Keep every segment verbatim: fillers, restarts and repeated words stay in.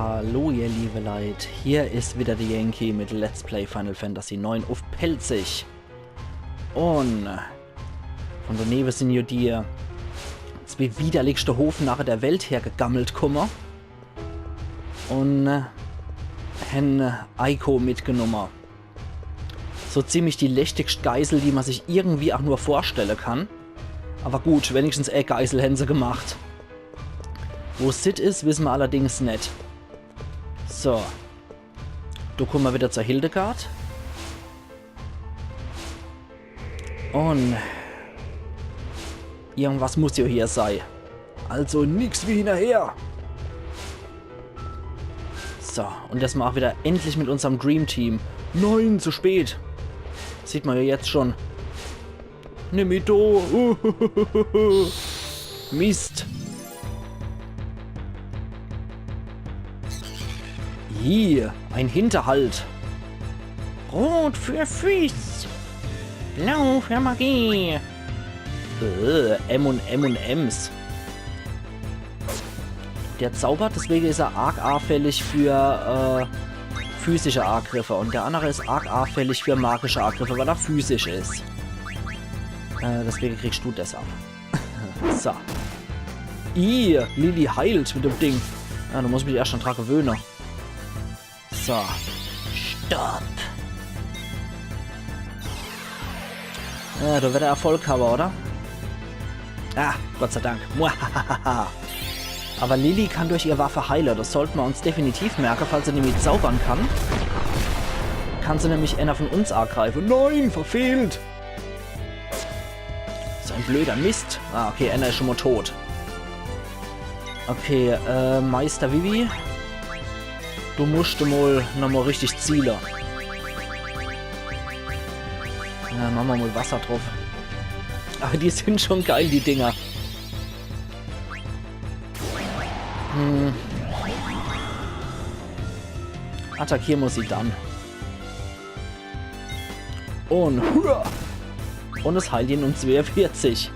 Hallo ihr liebe Leit, hier is wieder de Yankee mit Let's Play Final Fantasy neun uff Pälzisch. Un von donewe sin jo die zwee widerlichste Hofnarre der Welt hergegammelt kumme un, äh, hen Eiko mitgenumme. So ziemlich die lästigst Geisel, die ma sich irgendwie ach nur vorstelle kann. Awwer gut, wenigstens e Geisel hen se gemacht. Wo Cid is, wisse ma allerdings net. So. Do kumme ma wieder zur Hildegard. Un irgendwas muss jo hier sei. Also nix wie hinnerher. So, un des mol ach wieder endlich mit unserm Dream Team. Nein, zu spät. Sieht ma jo jetzt schon. Nimm mi do. Mist. Hier, ein Hinterhalt. Rot für Füß. Blau für Magie. Äh, M und M und M's. Der zaubert, deswege is er arg anfällig für, äh, physische Angriffe. Un der annere is arg anfällig für magische Angriffe, weil er physisch is. Äh, deswege kriegst du des ab. So. Ih, Lili heilt mit dem Ding. Ja, do muss ich mich erscht dran gewöhne. So. Stopp. Ja, do werd er Erfolg hawwe, oder? Ah, Gott sei Dank. Muahahaha. Awwer Lili kann durch ihr Waffe heile. Des sollt ma uns definitiv merke, falls se nämlich zaubern kann. Kann se nämlich eener von uns angreife. Nein, verfehlt. So en blöder Mist. Ah, okay, eener is schon mol tot. Okay, äh, Meister Vivi. Du muscht mol nochmol richtig ziele. Ja, mache ma mol Wasser druff. Awwer die sin schon geil, die Dinger. Hm. Attackiere ma sie dann. Un hua! Un es heilt ihn um zweeunvierzig.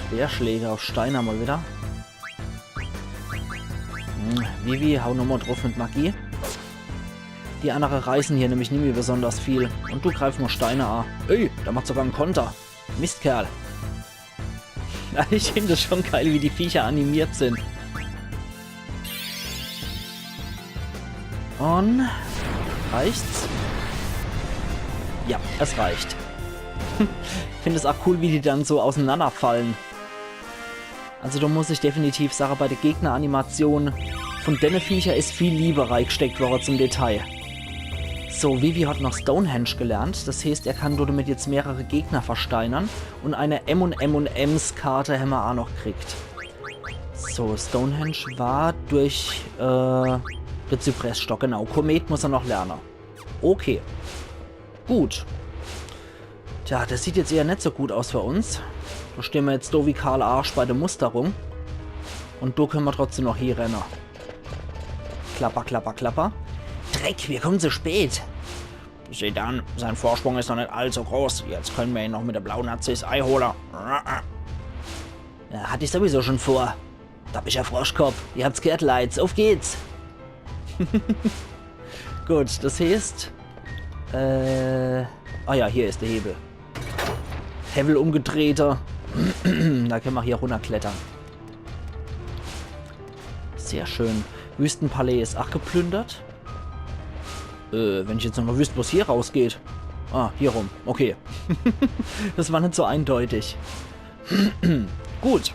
Querschläge uff Steiner mol wieder. Hm, Vivi, hau nochmol druff mit Magie. Die annere reiße hier nämlich nimmi besonders viel. Un du greifsch mol Steiner a. Ey, der macht sogar en Konter. Mistkerl. Ich find es schon geil, wie die Viecher animiert sin. Un reicht's? Ja, es reicht. Find es ach cool, wie die dann so auseinanderfalle. Also do muss ich definitiv sage, bei de Gegneranimation von denne Viecher is viel Liebe reigsteckt worre zum Detail. So, Vivi hat noch Stonehenge gelernt. Des heeßt, er kann domit jetzt mehrere Gegner versteinere. Un e M und M und M's Karte hämmer ach noch kriegt. So, Stonehenge war durch, äh, de Zypressstock, genau. Komet muss er noch lerne. Okay. Gut. Tja, des sieht jetzt eher net so gut aus für uns. Do stehn ma jetzt do wie Karl Arsch bei de Musterung. Un do könne ma trotzdem noch hie renne. Klapper, klapper, klapper. Dreck, mir kommen zu spät. Seht an, sein Vorsprung is noch net allzu groß. Jetzt könne ma ihn noch mit de blau Narzisst eihole. Ja, hatt ich sowieso schon vor. Dappischer Froschkopp. Ihr habt's gehört, Leits. Uff geht's. Gut, des heeßt, äh, ah ja, hier is de Hewel. Hewel umgedrehter. Do könne ma hier runnerklettere. Sehr schön. Wüstenpalais is ach geplündert. Äh, wenn ich jetzt noch wüsst, wo's hier rausgeht. Ah, hier rum. Okay. Des war net so eindeutig. Gut.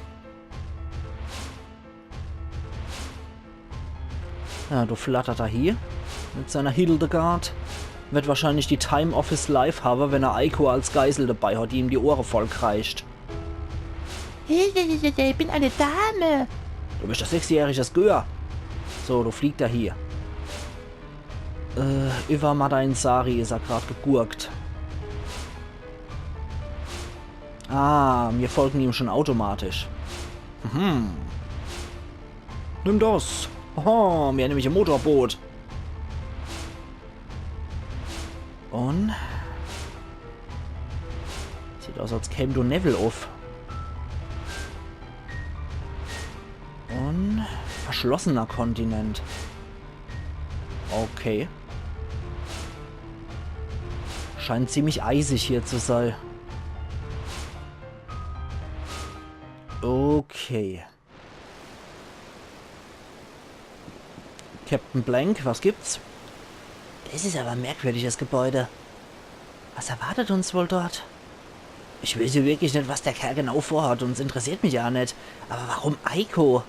Ja, do flattert er hie. Mit seiner Hildegard. Werd wahrscheinlich die Time of his life hawwe, wenn er Eiko als Geisel dabei hat, die ihm die Ohre voll kreischt. Hey, hey, hey, hey, ich bin eine Dame. Du bist e sechsjähriges Göör. So, do fliegt er hie. Äh, iwwer Madain Sari is er grad gegurkt. Ah, mir folgen ihm schon automatisch. Mhm. Nimm des. Oho, mir hänn nämlich e Motorboot. Un sieht aus, als käm do Newwel uff. Un verschlossener Kontinent. Okay. Scheint ziemlich eisig hier zu sei. Okay. Captain Blank, was gibt's? Das is aber e merkwürdiges Gebäude. Was erwartet uns wohl dort? Ich weiß jo wirklich net, was der Kerl genau vorhat, un es interessiert mich jo net. Aber warum Eiko?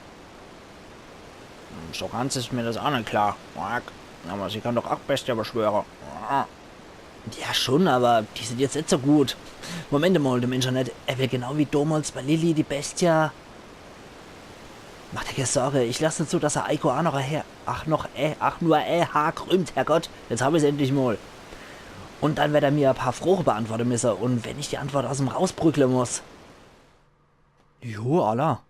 So ganz is mir das ach net klar. Aber sie kann doch ach Bestie beschwöre. Ja, schon, aber die sin jetzt net so gut. Moment mal, du Mensch, net. Er will genau wie damals bei Lilly die Bestie. Mach dir keine Sorge, ich lass net zu, dass er Eiko ach noch her, ach noch, äh, ach nur, äh, Haar krümmt, Herrgott. Jetzt hab ich's endlich mal. Un dann werd er mir e paar Froche beantworte müsse. Un wenn ich die Antwort aus em rausprügle muss. Jo, alla.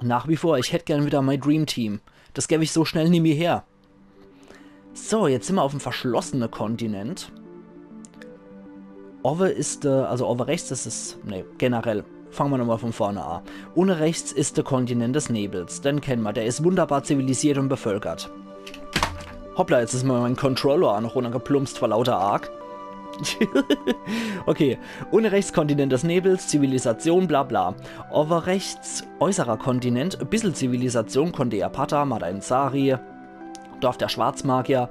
Nach wie vor, ich hätt gern wieder mei Dream Team. Das geb ich so schnell nimmi her. So, jetzt sin mer auf em verschlossene Kontinent. Owwe is de, also owwe rechts, das is, nee, generell. Fange mer nochmal von vorne a. Unne rechts is de Kontinent des Nebels. Den kenne mer, der is wunderbar zivilisiert un bevölkert. Hoppla, jetzt is mir mein Controller ach noch runnergeplumpst vor lauter Arg. Okay, unne rechts Kontinent des Nebels, Zivilisation, bla bla. Owwe rechts äußerer Kontinent, e bissel Zivilisation, Kondeapata, Madain Sari, Dorf der Schwarzmagier.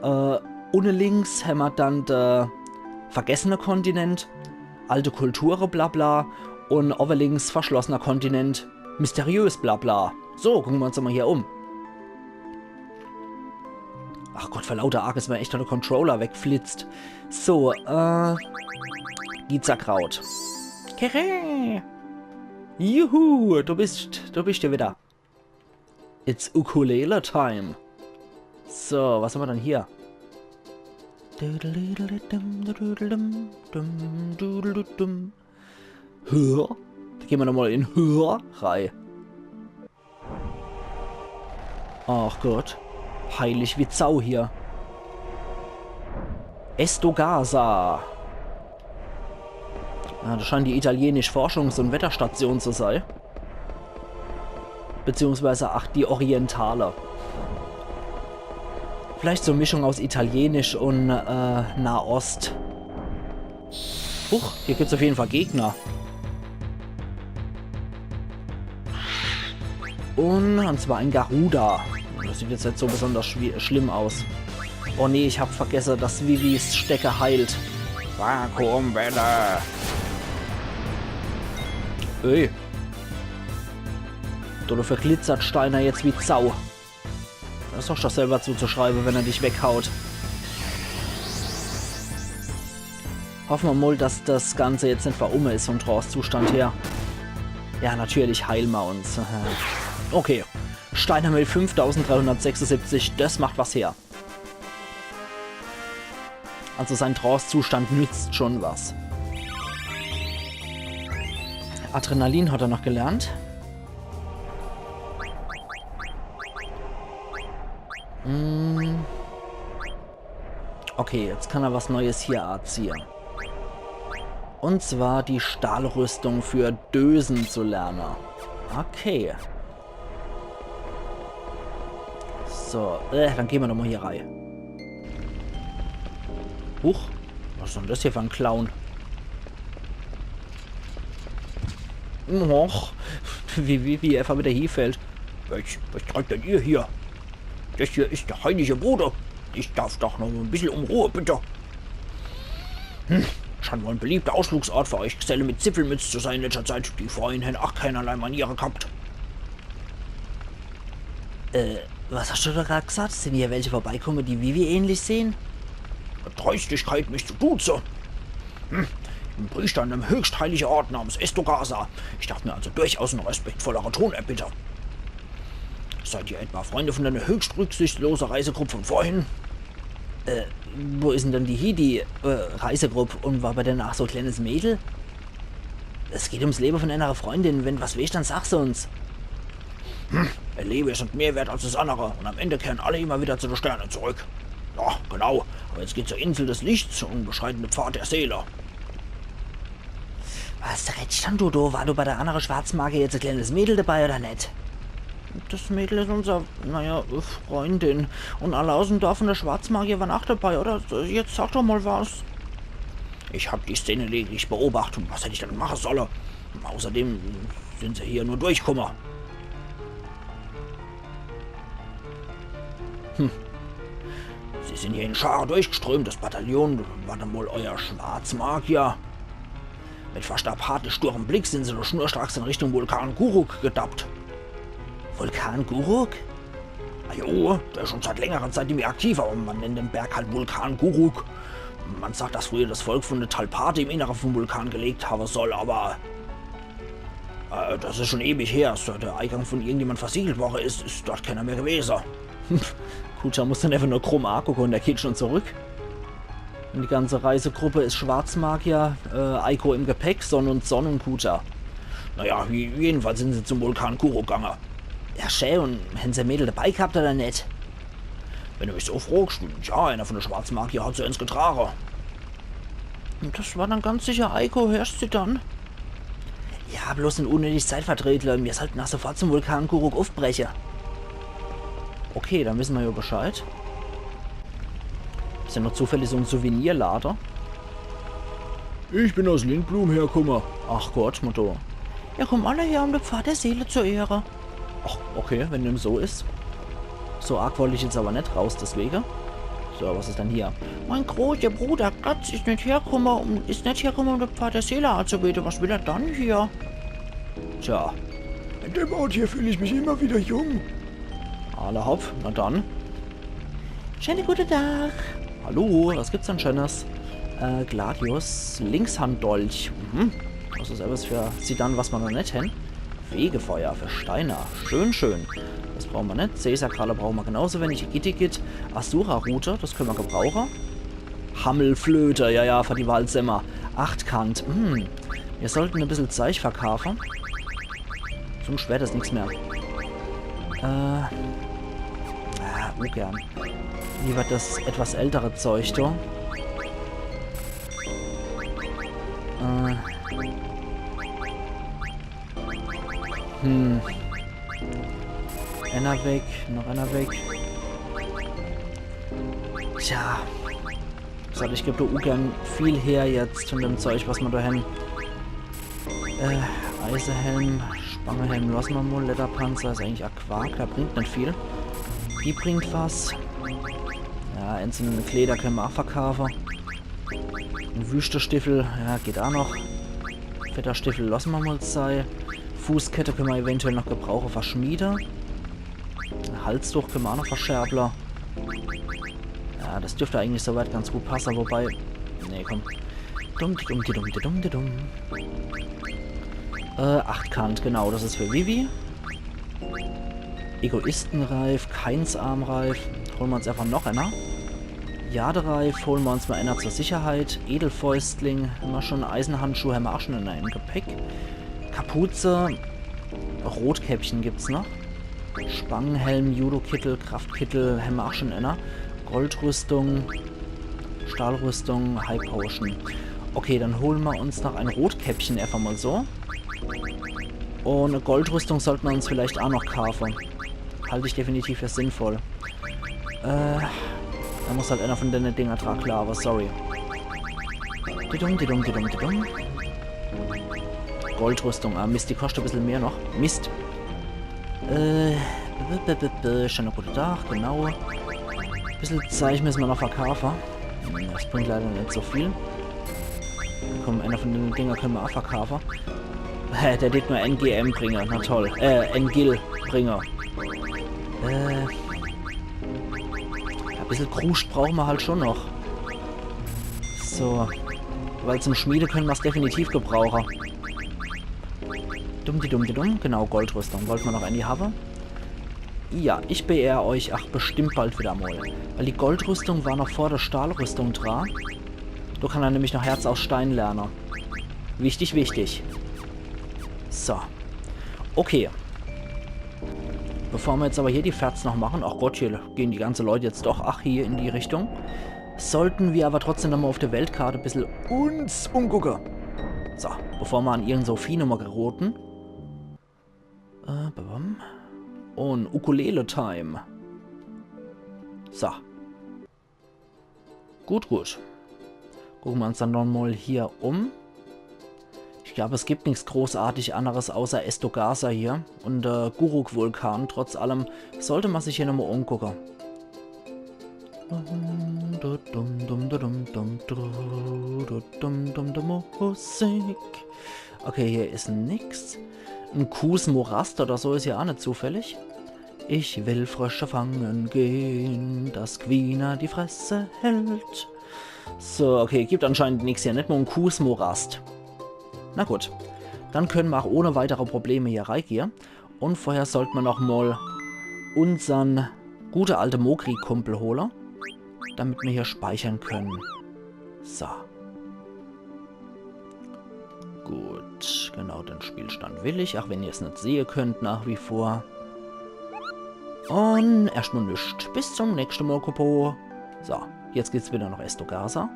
Äh, unne links hämmer dann de vergessene Kontinent, alte Kulture, bla bla. Un owwe links verschlossener Kontinent, mysteriös, bla bla. So, gucke mer uns doch mal hier um. Ach Gott, vor lauter Arg is mir echt de Controller wegflitzt. So, äh, Gizakraut. Kere. Juhu, du bist, du bist ja wieder. It's Ukulele Time. So, was hämmer dann hier? Höher? Da gehn mer nochmal in Höher rei. Ach Gott. Heilig wie Sau hier. Esto Gaza. Ah, das scheint die italienische Forschungs- un Wetterstation zu sei. Beziehungsweise, ach, die Orientale. Vielleicht so e Mischung aus Italienisch un, äh, Nahost. Huch, hier gibt's auf jeden Fall Gegner. Un, un zwar ein Garuda. Das sieht jetzt net so besonders schwi- schlimm aus. Oh nee, ich hab vergesse, dass Vivis Stecke heilt. Vakuumwelle. Ey. Dodefür glitzert Steiner jetzt wie Sau. Das is doch selber zuzuschreibe, wenn er dich weghaut. Hoffe mer mal, dass das Ganze jetzt net verrumme is vom Trance-Zustand her. Ja, natürlich heile mer uns. Okay. Steiner mit fünftausenddreihundertsechsundsiebzig, das macht was her. Also sein Trance-Zustand nützt schon was. Adrenalin hat er noch gelernt. Hm. Okay, jetzt kann er was Neues hier anziehe. Un zwar die Stahlrüstung für Dösen zu lerne. Okay. So, äh, dann gehn mer doch mal hier rei. Huch, was is dann das hier für en Clown? Och, wie, wie, wie er einfach wieder hiefällt. Was, was treibt denn ihr hier? Das hier is der heilige Bruder. Ich darf doch noch e bissel um Ruhe bitte. Hm, scheint wohl en beliebter Ausflugsort für euch Geselle mit Zipfelmütz zu sei in letschter Zeit. Die Vorhin hän ach keinerlei Maniere gehabt. Äh, was hast du da grad gesagt? Sin hier welche vorbeikomme, die Vivi ähnlich sehen? Dreistigkeit, mich zu duze. Hm, ich bin Priester in dem höchstheiligen Ort namens Esto Gaza. Ich darf mir also durchaus en respektvollere Ton erbitte. Seid ihr etwa Freunde von der höchst rücksichtslose Reisegrupp von vorhin? Äh, wo is denn dann die Hidi, äh, Reisegrupp? Un war bei denne ach so e kleines Mädel? Es geht ums Lebe von enere Freundin. Wenn was weesch, dann sag's uns. Hm, e Lebe is net mehr wert als das annere. Un am Ende kehren alle immer wieder zu de Sterne zurück. Ja, genau. Aber jetzt geht zur Insel des Lichts un beschreiten de Pfad der Seele. Was redst dann du do? War do bei de annere Schwarzmagier jetzt e kleines Mädel dabei oder net? Das Mädel is unser, naja, Freundin. Und Alausen, Dorf und der Schwarzmagier waren auch dabei, oder? Jetzt sag doch mal was. Ich hab die Szene lediglich beobachtet. Was hätt ich dann machen sollen? Außerdem sind se hier nur durchkumme. Hm. Sie sind hier in Scharen durchgeströmt. Das Bataillon war dann wohl euer Schwarzmagier. Mit fast apathisch sturem Blick sind se nur schnurstracks in Richtung Vulkan Guruk gedappt. Vulkan Guruk? Ajo, der is schon seit längerer Zeit nimmi aktiv, aber man nennt den Berg halt Vulkan Guruk. Man sagt, dass früher das Volk von der Talpate im Inneren vom Vulkan gelebt haben soll, aber äh, das is schon ewig her. Seit der Eingang von irgendjemand versiegelt worden is, is dort keiner mehr gewesen. Kuja muss dann einfach nur Chrom angucken und der geht schon zurück. Und die ganze Reisegruppe is Schwarzmagier, äh, Eiko im Gepäck, Sonn und Sonn und Kuja. Naja, je- jedenfalls sind se zum Vulkan Guruk gegangen. Ja, schä, und hän se e Mädel dabei gehabt oder net? Wenn du mich so fragst, ja, einer von de Schwarzmagier hat se uns getragen. Das war dann ganz sicher Eiko, hörst du dann? Ja, bloß net unnötig Zeit vertrödle. Wir sollten ach sofort zum Vulkan Guruk uffbreche. Okay, dann wissen wir ja Bescheid. Is ja noch zufällig so en Souvenirlade. Ich bin aus Lindblum herkumme. Ach Gott, Mutter. Ja, kommen alle her, um den Pfad der Seele zu ehren. Ach, okay, wenn dem so is. So arg wollt ich jetzt aber net raus, deswege. So, was is dann hier? Mein großer Bruder Glatz is net herkumme, um, is net herkumme, um den Pfad der Seele anzubeten. Was will er dann hier? Tja. In dem Ort hier fühl ich mich immer wieder jung. Alla hopp, na dann. Schönen guten Tag. Hallo, was gibt's denn Schönes? Äh, Gladius, Linkshanddolch. Mhm. Das is etwas für Zidane, was wir noch net hän. Fegefeuer für Steiner. Schön, schön. Das brauchen wir net. Seesakrale brauchen wir genauso wenig. Igitt, igitt. Asura-Rute, das können wir gebrauchen. Hammelflöte, ja, ja, für die Waldsämmer. Achtkant, hm. Wir sollten e bissel Zeich verkaufen. Zum Schwert is nix mehr. Äh. Ah, ungern. Lieber das etwas ältere Zeug, du. Äh. Hm. Einer weg, noch einer weg. Tja. Wie gesagt, ich geb do ungern viel her jetzt von dem Zeug, was mer do hän. Äh, Eisehelm, Spangehelm lasse mer mol, Lederpanzer is eigentlich a Quark, der bringt net viel. Die bringt was. Ja, einzelne Kleder könne mer a verkaufe. En Wüstestiffel, ja, geht a noch. Federstiffel lasse mer mol sei. Fußkette könne mer eventuell noch gebrauche, verschmiede. En Halstuch könne mer a noch verscherble. Ja, das dürft eigentlich soweit ganz gut passe, wobei. Nee, komm. Dumm, di dumm, di dumm, di dumm, di dumm. Äh, Achtkant, genau, das is für Vivi. Egoistenreif, Kainsarmreif. Hole mer uns einfach noch einer. Jadereif, hole mer uns mol einer zur Sicherheit. Edelfäustling, hämmer schon. Eisenhandschuh hämmer ach schon in einem Gepäck. Kapuze, Rotkäppchen gibt's noch. Spangenhelm, Judo-Kittel, Kraftkittel, hämmer ach schon einer. Goldrüstung, Stahlrüstung, High Potion. Okay, dann hole mer uns noch ein Rotkäppchen einfach mol so. Und e Goldrüstung sollte mer uns vielleicht ach noch kaufe. Halt ich definitiv für sinnvoll. Äh, da muss halt einer von denne Dinger dra, klar, aber sorry. Didum, didum, didum, didum. Goldrüstung, ah Mist, die kostet e bissel mehr noch. Mist. Äh, b, b, b, b, schöner gute Tag, genau. E bissel Zeich müsse mer noch verkaufe. Hm, das bringt leider net so viel. Komm, einer von denne Dinger könne mer ach verkaufe. Hä, der tät nur en G M bringe, na toll. Äh, en Gil bringe. Äh, e bissel Kruscht brauche mer halt schon noch. So. Weil zum Schmiede könne mer's definitiv gebrauche. Dumm, di dumm, di dumm. Genau, Goldrüstung. Wollte mer noch ääni hawwe? Ja, ich beehr euch ach bestimmt bald wieder mol. Weil die Goldrüstung war noch vor der Stahlrüstung dra. Do kann er nämlich noch Herz aus Stein lerne. Wichtig, wichtig. So. Okay. Bevor mer jetzt aber hier die Ferz noch machen, ach Gott, hier gehen die ganze Leute jetzt doch, ach, hier in die Richtung, sollten mer aber trotzdem noch mol auf der Weltkarte e bissel uns umgucke. So, bevor mer an irgend so Vieh noch mol geroten. Äh, babam. Und Ukulele-Time. So. Gut, gut. Gucke mer uns dann noch mol hier um. Ich glaub, es gibt nix großartig anderes außer Estogaza hier. Und, äh, Guruk-Vulkan. Trotz allem sollte mer sich hier noch mol umgucke. Musik. Okay, hier is nix. En Kuhs Morast oder so is ja aa net zufällig. Ich will Frösche fangen gehen, dass Quina die Fresse hält. So, okay, gibt anscheinend nix hier, net mol en Kuhs Morast. Na gut, dann könne mer aa ohne weitere Probleme hier reigehe. Und vorher sollte mer noch mol unsern gute alte Mogri-Kumpel hole, damit mer hier speichere könne. So. Gut, genau den Spielstand will ich, aa wenn ihr's net sehe könnt nach wie vor. Und erscht mol nix. Bis zum nächschte Mol, Kupo. So, jetzt geht's wieder noch Estogaza.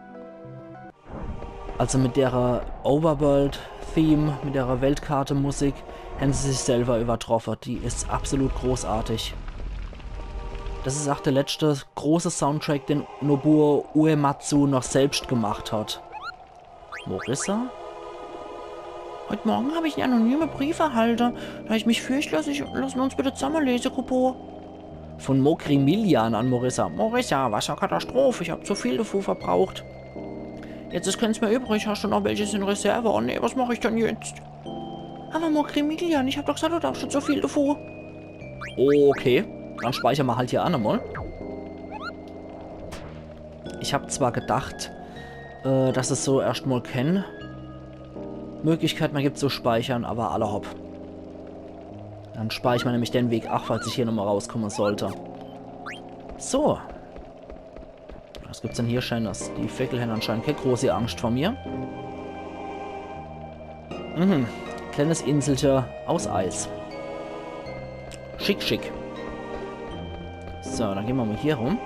Also mit dere Overworld-Theme, mit dere Weltkarte-Musik, hän se sich selber übertroffe. Die is absolut großartig. Das is aa de letschte große Soundtrack, den Nobuo Uematsu noch selbst gemacht hat. Morissa? Heut Morgen hab ich en anonyme Brief erhalte. Da ich mich fürcht, lass ich, lass mer uns bitte zamme lese, Kupo. Von Mogrimilian an Morissa. Morissa, was e Katastroph. Ich hab zu viel devu verbraucht. Jetzt is keens mehr übrig. Hast du noch welches in Reserve? Oh nee, was mach ich dann jetzt? Aber Mogrimilian, ich hab doch gesagt, du darfst schon so viel devu. Okay, dann speicher mer halt hier aa nochmol. Ich hab zwar gedacht, äh, dass es so erscht mol ken Möglichkeit mehr gibt zu speichern, aber alla hopp. Dann speicher mer nämlich den Weg aa, falls ich hier nochmol rauskomme sollte. So. Was gibt's denn hier Scheenes? Die Vegel hän anscheinend kee große Angscht vor mir. Mhm. Kleines Inselche aus Eis. Schick, schick. So, dann gehn mer mol hier rum.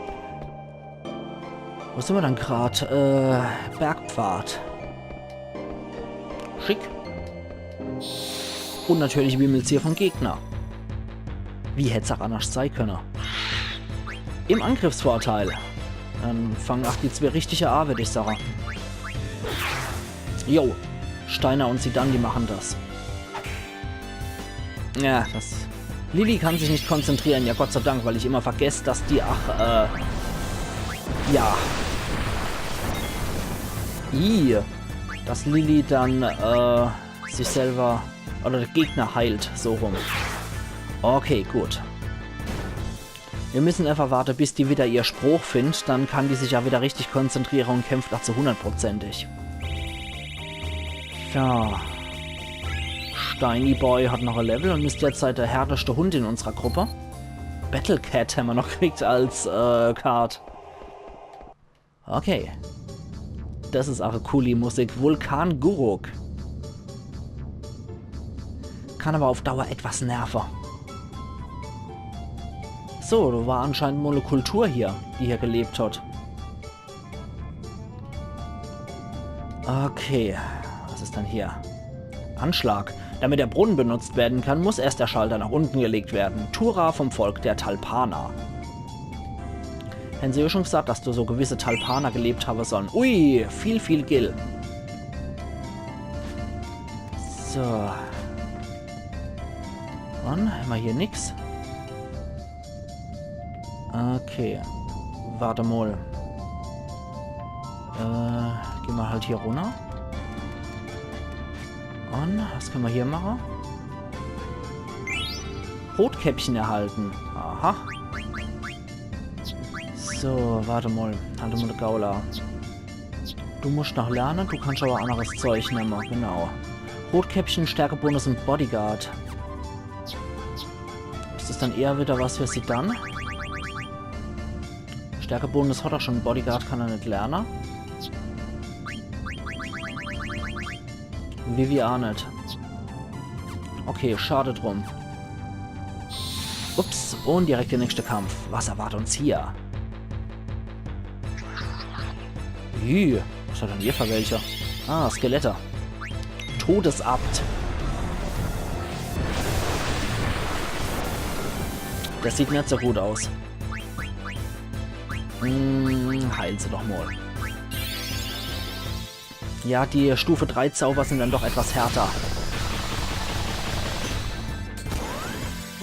Wo sin mer dann grad? Äh, Bergpfad. Schick. Und natürlich wimmelt's hier von Gegner. Wie hätt's aa annerscht sei könne? Im Angriffsvorteil. Dann fangen aa die zwee richtige aa, würd ich sage. Jo, Steiner und Zidane, die machen das. Ja, das... Lilly kann sich net konzentriere. Ja, Gott sei Dank, weil ich immer vergess, dass die... Ach, äh... Ja. Ih. Dass Lilly dann, äh, sich selber oder de Gegner heilt, so rum. Okay, gut. Mir müssen einfach warte, bis die wieder ihr Spruch findt. Dann kann die sich ja wieder richtig konzentriere und kämpft aa zu hundertprozentig. So. Steiny Boy hat noch e Level und is derzeit de härteste Hund in unserer Gruppe. Battle Cat hämmer noch gekriegt als, äh, Card. Okay. Das is aa cooli Musik. Vulkan Guruk. Kann aber auf Dauer etwas nerve. So, do war anscheinend mol e Kultur hier, die hier gelebt hat. Okay, was is dann hier? Anschlag. Damit der Brunnen benutzt werden kann, muss erst der Schalter nach unten gelegt werden. Tura vom Volk der Talpaner. Hän se jo schon gesagt, dass do so gewisse Talpaner gelebt habe sollen. Ui, viel, viel Gil. So. Mann, hämmer hier nix. Okay. Warte mol. Äh, gehn mer halt hier runner. Und was könne mer hier mache? Rotkäppchen erhalten. Aha. So, warte mol. Halt mol de Gaul a. Du muscht noch lerne, du kannsch aber anneres Zeug nemme, genau. Rotkäppchen, Stärkebonus und Bodyguard. Is das dann eher wieder was für Zidane? Stärkebonus hat er schon, Bodyguard kann er net lerne. Vivi a net. Okay, schade drum. Ups, und direkt der nächste Kampf. Was erwartet uns hier? Jü, was hat denn hier für welche? Ah, Skelette. Todesabt. Das sieht net so gut aus. Hm, heil se doch mal. Ja, die Stufe drei Zauber sind dann doch etwas härter.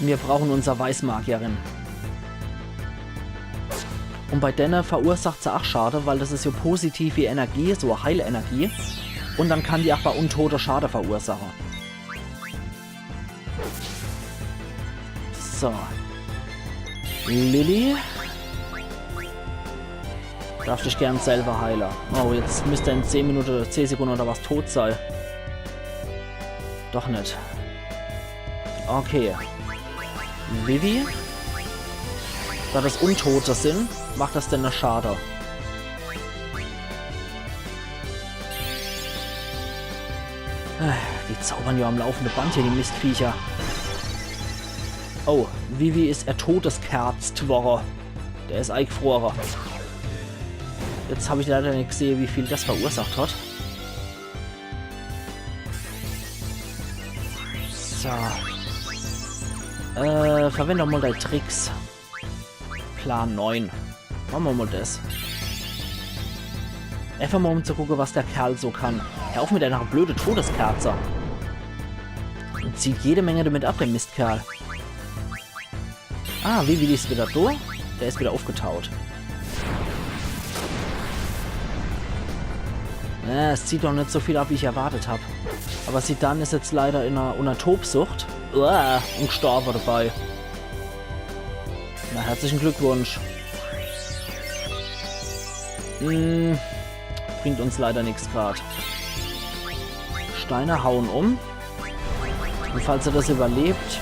Wir brauchen unser Weißmagierin. Und bei denne verursacht se ach Schade, weil das is ja positive Energie, so Heilenergie. Und dann kann die ach bei Untote Schade verursachen. So. Lilly. Darf dich gern selber heile. Oh, jetzt müsst er in zehn Minuten, zehn Sekunden oder was tot sei. Doch net. Okay. Vivi? Da das Untote sind, macht das denn ne Schade? Die zaubern ja am laufenden Band hier, die Mistviecher. Oh, Vivi is er todeskerzt worre. Der is eingefrore. Jetzt hab ich leider net gesehen, wie viel das verursacht hat. So. Äh, verwend doch mal dei Tricks. Plan neun. Mache mer mal das. Einfach mal, um zu gucken, was der Kerl so kann. Hör auf mit deiner blöde Todeskerze. Und zieht jede Menge damit ab, der Mistkerl. Ah, Vivi is wieder da. Der is wieder aufgetaut. Äh, es zieht doch net so viel ab, wie ich erwartet hab. Aber Zidane is jetzt leider in einer, unter Tobsucht. Uah, und gestorben dabei. Na, herzlichen Glückwunsch. Hm, bringt uns leider nix grad. Steine hauen um. Und falls er das überlebt,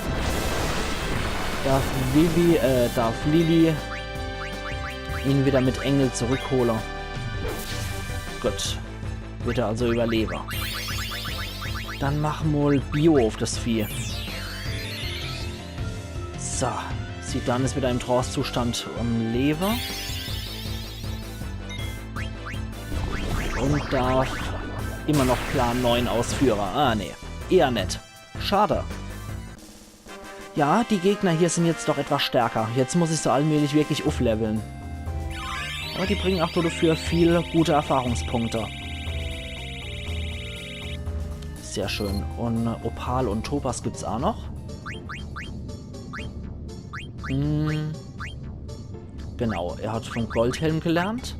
darf Vivi, äh, darf Lilly ihn wieder mit Engel zurückholen. Gut. Wird er also überleben. Dann mach mal Bio auf das Vieh. So, Zidane is wieder im Trance-Zustand am Leben. Und darf immer noch Plan neun ausführen. Ah, nee. Eher net. Schade. Ja, die Gegner hier sind jetzt doch etwas stärker. Jetzt muss ich so allmählich wirklich aufleveln. Aber die bringen auch dafür viel gute Erfahrungspunkte. Sehr schön. Und Opal und Topas gibt's auch noch. Hm. Genau, er hat vom Goldhelm gelernt.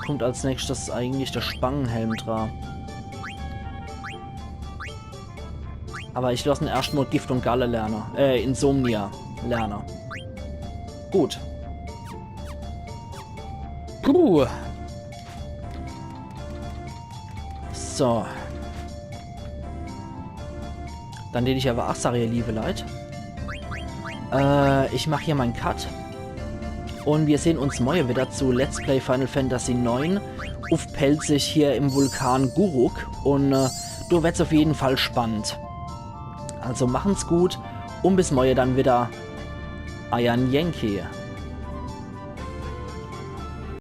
Kommt als nächstes eigentlich der Spangenhelm dran. Aber ich lass ihn erscht mal Gift und Galle lernen. Äh, Insomnia lernen. Gut. Puh. So. Dann deet ich aber ach sage, ihr liebe Leit. Äh, ich mach hier mein Cut. Und wir sehen uns morgen wieder zu Let's Play Final Fantasy neun uff Pälzisch hier im Vulkan Guruk. Und, äh, do wird's auf jeden Fall spannend. Also machen's gut und bis morgen dann wieder. Eiern Yankee.